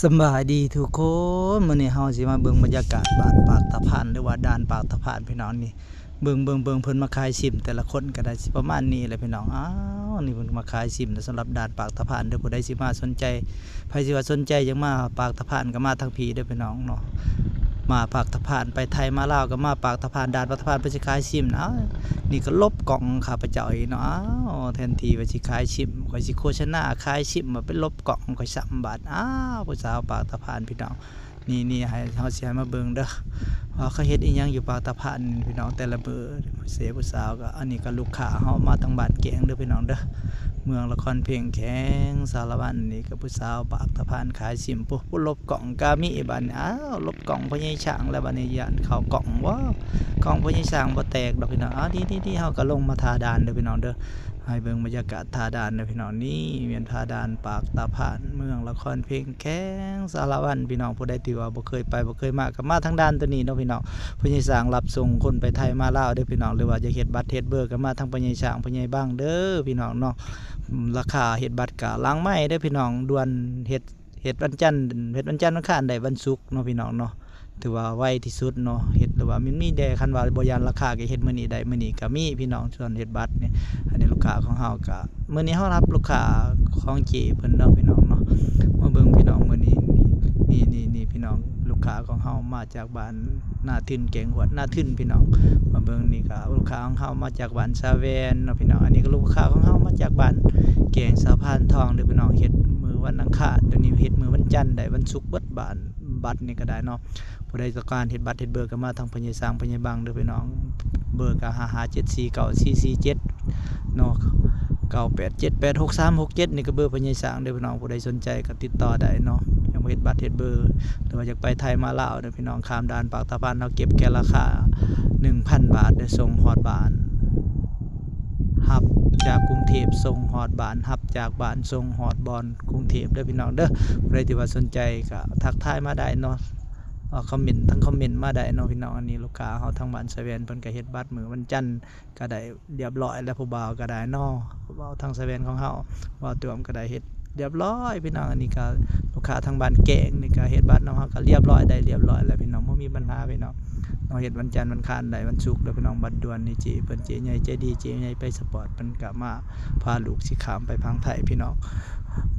ສະບາຍດີທຸກຄົນ, ມື້ນີ້ເຮົາຊິມາເບິ່ງບັນຍາກາດບ້ານປາກຕາພານ ຫຼືວ່າດ່ານປາກຕາພານພີ່ນ້ອງ. ນີ້ເບິ່ງ ເບິ່ງ ເບິ່ງ ເພິ່ນມາຂາຍຊິມ ແຕ່ລະຄົນກໍໄດ້ຊິປະມານນີ້ແຫຼະພີ່ນ້ອງ. ອ້າວ ນີ້ເພິ່ນມາຂາຍຊິມ ສຳລັບດ່ານປາກຕາພານເດີ. ຜູ້ໃດຊິມາສົນໃຈ ໃຜຊິວ່າສົນໃຈຢາກມາປາກຕາພານກໍມາທາງພີ້ເດີພີ່ນ້ອງເນາະ. ມາປາກຕາພານ ໄປໄທມາລາວກໍມາປາກຕາພານ, ດ່ານປາກຕາພານເພິ່ນຊິຂາຍຊິມນະ. ນີ້ກໍຫຼົບກ້ອງຂ້າພະເຈົ້າອີກເນາະ. ອ້າວ ແທນທີ່ວ່າຊິຂາຍຊິມ ຂ້ອຍຊິໂຄສະນາຂາຍຊິມ ມາໄປຫຼົບກ້ອງຂ້ອຍຊ້ຳບາດ. ອ້າວ ຜູ້ສາວປາກຕາພານພີ່ນ້ອງ. ນີ້ ນີ້ ໃຫ້ ເຮົາຊິໃຫ້ມາເບິ່ງເດີ ວ່າເຂົາເຮັດອີ່ຫຍັງຢູ່ປາກຕາພານພີ່ນ້ອງ ແຕ່ລະມື້. ເສຜູ້ສາວກໍ ອັນນີ້ກໍລູກຄ້າເຮົາມາທາງບ້ານແກງເດີພີ່ນ້ອງເດີ, ເມືອງລະຄອນເພັງ ແຂວງສາລະວັນ. ນີ້ກໍຜູ້ສາວປາກຕາພານຂາຍຊິມ. ຜູ້ ຜູ້ຫຼົບກ້ອງກໍມີບາດນີ້. ອ້າວ ຫຼົບກ້ອງພໍ່ໃຫຍ່ຊ້າງແລ້ວບາດນີ້. ຢ້ານເຂົ້າກ້ອງບໍ່? ກ້ອງພໍ່ໃຫຍ່ຊ້າງບໍ່ແຕກດອກພີ່ນ້ອງ. ອ້າວ ນີ້ ນີ້ ນີ້ ເຮົາກໍລົງມາທ່າດ່ານເດີພີ່ນ້ອງເດີ. ໃຫ້ເບິ່ງບັນຍາກາດທ່າດ່ານເດີພີ່ນ້ອງ. ນີ້ແມ່ນທ່າດ່ານປາກຕາພານ ເມືອງລະຄອນເພັງ ແຂວງສາລະວັນພີ່ນ້ອງ. ຜູ້ໃດທີ່ວ່າບໍ່ເຄີຍໄປ ບໍ່ເຄີຍມາ ກໍມາທາງດ່ານໂຕນີ້ເນາະພີ່ນ້ອງ. ພໍ່ໃຫຍ່ຊ້າງຮັບສົ່ງຄົນໄປໄທມາລາວເດີພີ່ນ້ອງ, ຫຼືວ່າຢາກເຮັດບັດເຮັດເບີ ກໍມາທາງພໍ່ໃຫຍ່ຊ້າງ ພໍ່ໃຫຍ່ບັງເດີພີ່ນ້ອງເນາະ. ລາຄາເຮັດບັດກໍຫຼັງໄມເດີພີ່ນ້ອງ. ດ່ວນ ເຮັດ ເຮັດວັນຈັນ ເຮັດວັນຈັນ ວັນອັງຄານ ໄດ້ວັນສຸກເນາະພີ່ນ້ອງເນາະ. ຖືວ່າໄວທີ່ສຸດເນາະ ເຮັດ ຫຼືວ່າມັນມີແດ່. ຄັນວ່າບໍ່ຢ້ານລາຄາກໍເຮັດມື້ນີ້ໄດ້ ມື້ນີ້ກໍມີພີ່ນ້ອງ. ສ່ວນເຮັດບັດນີ້ ອັນນີ້ລູກຄ້າຂອງເຮົາກໍ ມື້ນີ້ເຮົາຮັບລູກຄ້າຂອງເຈ້ເພິ່ນເນາະພີ່ນ້ອງເນາະ. ມາເບິ່ງພີ່ນ້ອງ ມື້ນີ້ ນີ້ ນີ້ ນີ້ພີ່ນ້ອງ ລູກຄ້າຂອງເຮົາມາຈາກບ້ານນາທຶນ ແກງຫວດນາທຶນພີ່ນ້ອງ. ມາເບິ່ງ ນີ້ກໍລູກຄ້າຂອງເຮົາມາຈາກບ້ານສາແຫວນເນາະພີ່ນ້ອງ. ອັນນີ້ກໍລູກຄ້າຂອງເຮົາມາຈາກບ້ານແກງສະພານທອງເດີພີ່ນ້ອງ. ເຮັດມື້ວັນອັງຄານ ໂຕນີ້ເຮັດມື້ວັນຈັນ ໄດ້ວັນສຸກເບິດບ້ານ. ບັດນີ້ກໍໄດ້ເນາະ. ຜູ້ໃດຕ້ອງການເຮັດບັດເຮັດເບີກໍມາທາງພໍ່ໃຫຍ່ຊ້າງ ພໍ່ໃຫຍ່ບັງເດີພີ່ນ້ອງ. ເບີກໍ ຫ້າຫ້າເຈັດສີ່ເກົ້າສີ່ສີ່ເຈັດ ເນາະ, ເກົ້າແປດເຈັດແປດຫົກສາມຫົກເຈັດ ນີ້ກໍເບີພໍ່ໃຫຍ່ຊ້າງເດີພີ່ນ້ອງ. ຜູ້ໃດສົນໃຈກໍຕິດຕໍ່ໄດ້ເນາະ. ຢາກເຮັດບັດເຮັດເບີ ຫຼືວ່າຢາກໄປໄທມາລາວເດີພີ່ນ້ອງ, ຂ້າມດ່ານປາກຕາພານ ເຮົາເກັບແຄ່ລາຄາໜຶ່ງພັນບາດເດີ ສົ່ງຮອດບ້ານ. ຮັບຈາກກຸງເທບສົ່ງຮອດບ້ານ, ຮັບຈາກບ້ານສົ່ງຮອດບ່ອນກຸງເທບເດີພີ່ນ້ອງເດີ. ຜູ້ໃດທີ່ວ່າສົນໃຈກໍທັກທາຍມາໄດ້ເນາະ, ເອີ ຄອມເມັນ ທາງຄອມເມັນມາໄດ້ເນາະພີ່ນ້ອງ. ອັນນີ້ລູກຄ້າເຮົາທາງບ້ານສະແຫວນ ເພິ່ນກໍເຮັດບັດມື້ວັນຈັນກໍໄດ້ລຽບລ້ອຍແລ້ວ. ຜູ້ບ່າວກໍໄດ້ເນາະ, ຜູ້ບ່າວທາງສະແຫວນຂອງເຮົາ ບ່າວຕວມກໍໄດ້ເຮັດລຽບລ້ອຍພີ່ນ້ອງ. ອັນນີ້ກໍລູກຄ້າທາງບ້ານແກງນີ້ກໍເຮັດບັດນຳເຮົາກໍລຽບລ້ອຍ ໄດ້ລຽບລ້ອຍແລ້ວພີ່ນ້ອງ, ບໍ່ມີບັນຫາພີ່ນ້ອງ. ເຮົາເຮັດວັນຈັນ ວັນຄານ ໄດ້ວັນສຸກເດີພີ່ນ້ອງ. ບັດດ່ວນນີ້ເຈ້ເພິ່ນ ເຈ້ໃຫຍ່ໃຈດີ ເຈ້ໃຫຍ່ໄປສະປອດ ເພິ່ນກໍມາພາລູກຊິຂ້າມໄປຝັ່ງໄທພີ່ນ້ອງ.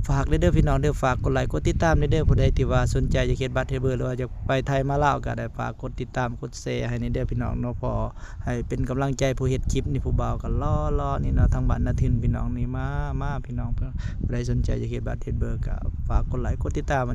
ຝາກເດີພີ່ນ້ອງເດີ, ຝາກກົດໄລກົດຕິດຕາມເດີ. ຜູ້ໃດທີ່ວ່າສົນໃຈຢາກເຮັດບັດເຮັດເບີ ຫຼືວ່າຢາກໄປໄທມາລາວ ກໍໄດ້ຝາກກົດຕິດຕາມ ກົດແຊໃຫ້ແດ່ເດີພີ່ນ້ອງເນາະ, ເພາະໃຫ້ເປັນກຳລັງໃຈຜູ້ເຮັດຄລິບນີ້. ຜູ້ບ່າວກໍລໍໆນີ້ເນາະ, ທາງບ້ານນາທຶນພີ່ນ້ອງນີ້. ມາ ມາພີ່ນ້ອງ, ຜູ້ໃດສົນໃຈຢາກເຮັດບັດເຮັດເບີ ກໍຝາກກົດໄລກົດຕິດຕາມ. ອັນນີ້